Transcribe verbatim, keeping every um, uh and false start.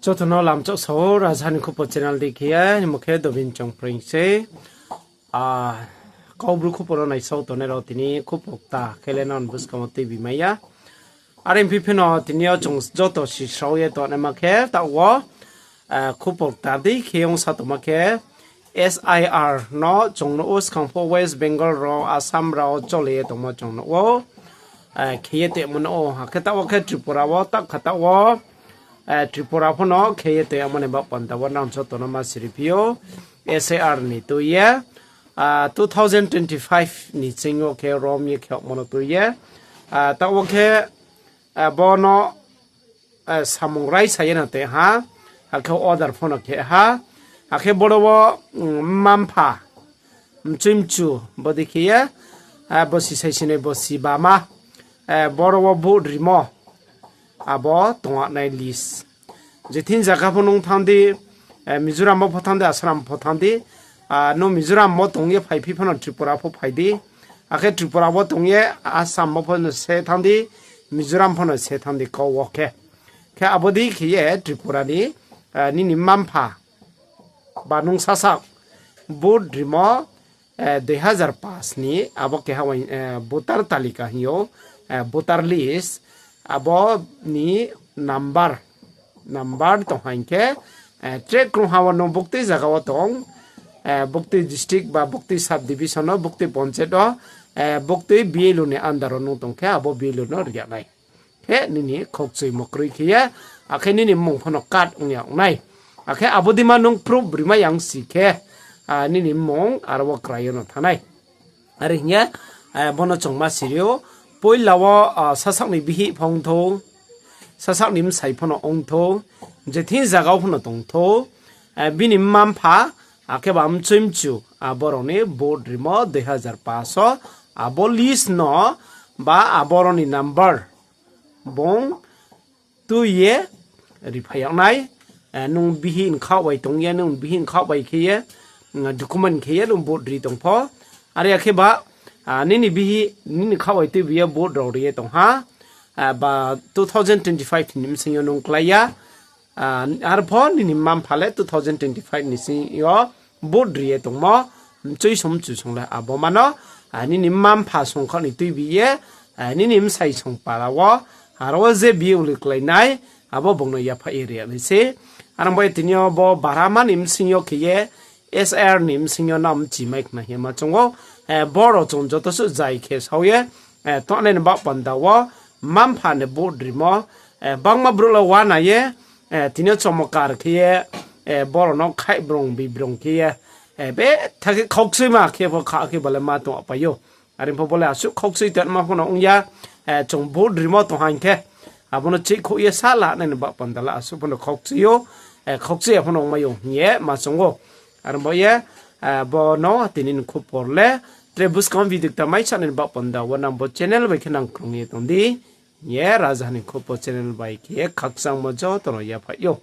Joto no lamchak sao, Raja ni Khupo channel dei khe ye, aini mmung khe Dobin Chongpreng se. Kaubru khupo no naisao tongnai rao tini khupo kta khe le nang buskang wo tuibi mai ya. Are phi phino tini yo chung joto sisrao ye tongnaima khe taoh wo, khupo kta dei khe ong sa tongma khe, S I R no chung nuh ou, skang pho West Bengal rao, Assam rao chole ye tongmo chung nuh ou. Khe ye tongmo nuh ou, akhe taoh wo khe Tripura wo, taoh kha taoh wo, Tripura pho no khe ye tongmo ni baoh panda wo nang joto no ma siri phi ou, S I R ni tui ye, two thousand twenty-five ni ching yo khe rom ye khe yagmo no tui ye, taoh wo khe, bo no, samung raisa ye no tong ha, akhe order pho no khe ha, akhe boro wo, mma mpha, mchui mchu, bodei khe ye, bosi saisinoi bosi bama, boro wo vote rimo, abo tongnaima list. Je thing zaga pho nung thanng di, Mizoram wo pho thanng di, Assam pho thanng di, nung Mizoram wo tong ye phai phi pho no Tripura pho phai di, akhe Tripura wo tong ye Assam wo pho no se thanng di, Mizoram pho no se thanng di, kau wo khe. Khe abo dei khe ye Tripura ni, nini mma mpha ba nung sasaoh vote rimo, dui hazar paanch ni abo keha, voter talika hing ou, voter list, abo ni number, number tong ha hing khe, tre krungha wo nung buktui zaga wo tong, buktui district ba buktui sub division wo, buktui panchayat wo, buktui B L O ni under wo nung tong khe abo B L O no ri yag nai. Khe nini khoukchuimo kroi khe ye, akhe nini mmung pho no cut ong yag nai. Akhe abo dei ma nung proof rimai ya ong si khe, nini mmung aro wo krai yo no thanng nai. Are hing ye, bo no chung ma siri ou, poila wo, sasaoh ni bihih pho ong thou, sasaoh ni bsai pho no ong thou, je thing zaga wo pho no tong thou, bini mma mpha, akhe ba mchui mchu, abo rao ni vote rimo dui hazar paanch wo, abo list no, ba abo rao ni number, bung tui ye riphai yag nai, nung bihih nkhaoh bai tong ye, nung bihih nkhaoh bai khe ye, document khe ye nung vote ri tong pho. Are ya khe ba, nini bihih, nini khaoh bai tuibi ye vote rao ri ye tong ha, ba two thousand twenty-five ni bsing yo nung klái ya, arpho nini mma mpha le two thousand twenty-five ni sing yo vote ri ye tongmo, mchui song mchu song le abo ma no, nini mma mpha songkhaoh ni tuibi ye, nini bsai song para wo, aro wo je biyuli klái nai, abo bung no yaphaih ye ri yag nai se. Are ong bai tini yo bo barama ni bsing yo khe ye, S I R ni bsing yo nang mchi mai khna hing ye ma choung ou, boro chung joto suh zai khe sao ye, tongnai ni baoh panda wo, mma mpha ni vote rimo, bangma brouh le uana ye, tini yo chomokar khe ye, boro no khaih brong bibrong khe ye, betha khe khaukchuima khe pho kha khe ba le ma tong pai ou. Are pho bo le asuh khaukchui tongma pho no ong ya, chung vote rimo tong ha hing khe, abo no chihkhouh ye sa la nai ni baoh panda le asuh pho no khaukchui ou, khaukchui ya pho no ongmai ou hing ye ma choung ou. Are bo ye, bo no tini ni khupor le, tre buskang video kta mai sa nai ni baoh panda wo nang bo channel bai khe nang krung ye tong di, hing ye Raja ni Khupo channel bai khe ye khakchangmo joto no yaphaih ou.